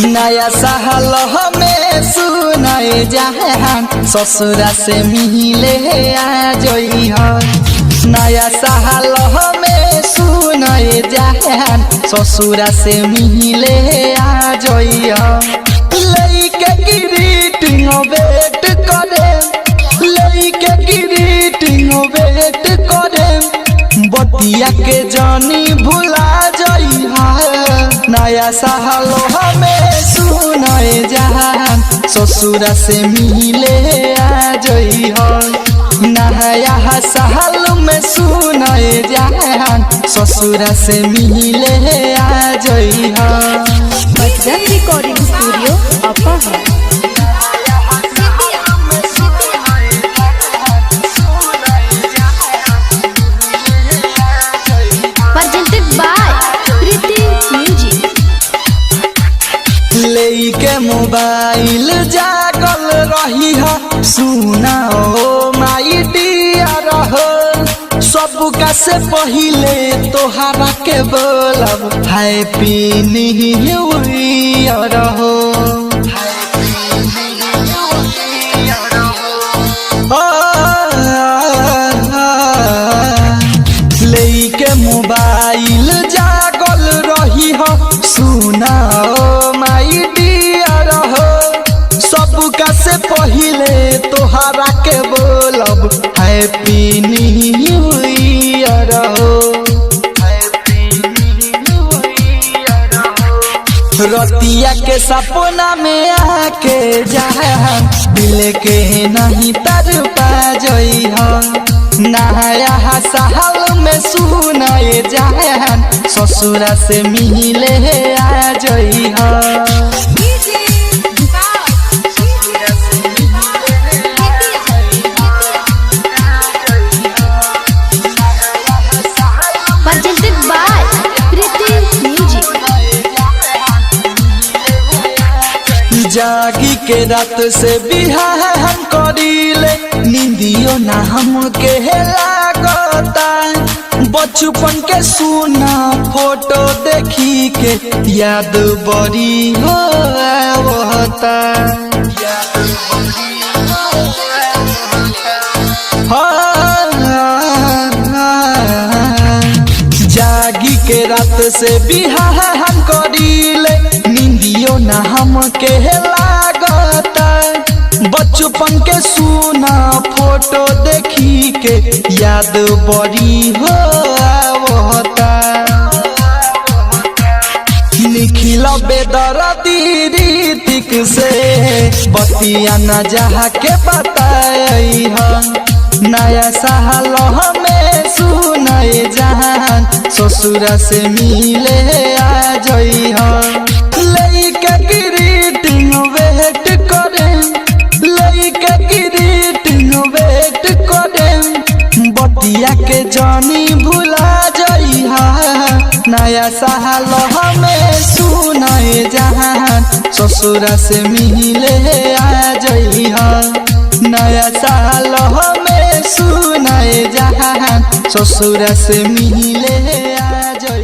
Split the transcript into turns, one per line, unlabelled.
नया साल हमें सुनाए जहान ससुरा से मिले आ जइह। नया साल हमें सुनाए जहान ससुरा से मिले आ जइह। लइके ग्रीटिंग वेट करे, लइके ग्रीटिंग वेट करे, बतिया के जानी भुला जइहा। नया साल हमें सुनाए जहान ससुरा से मिले आ जइह। नया साल में सुनाए जहान ससुरा से मिले आ जइह।
Bajrang recording studio Apaha.
Presented by Preeti Music.
लेके मोबाइल जागल रही है, सुना ओ my dear हो। सबका से पहिले तोहरा के बोलब हैप्पी न्यू ईयर हो। लेके मोबाइल जागल रही हो, सुना ओ my dear हो। सबका से पहिले तोहरा के बोलब हैप्पी न्यू ईयर हो। रतिया के सपना में आके जहान दिल के नहीं तर पा जइह। नया साल में सुनाए जहान ससुरा से मिले आ जइह।
Presented by Preeti Music.
जागी के रात से बिहार हम करीले, निंदियो ना हमके लागता। बचपन के सुना फोटो देखी के याद बड़ी हो आवता। जागी के रात से बिहार हम करीले, निंदियो ना हमके लागता। बचपन के सुना फोटो देखी के याद बड़ी हो आवता। निखिल बेदर्दी ऋतिक से बतिया न जहा के बताई। नया साल हमें सुनाए जहान ससुरा से मिले आ जइह। लइके ग्रीटिंग वेट करे, लइके ग्रीटिंग वेट करे, बतिया के जानी भुला जइहा। नया साल हमें सुनाए जहान ससुरा से मिले आ जइहा। नया साल हमें सुनाए जहान ससुरा से मिले आ जइहा।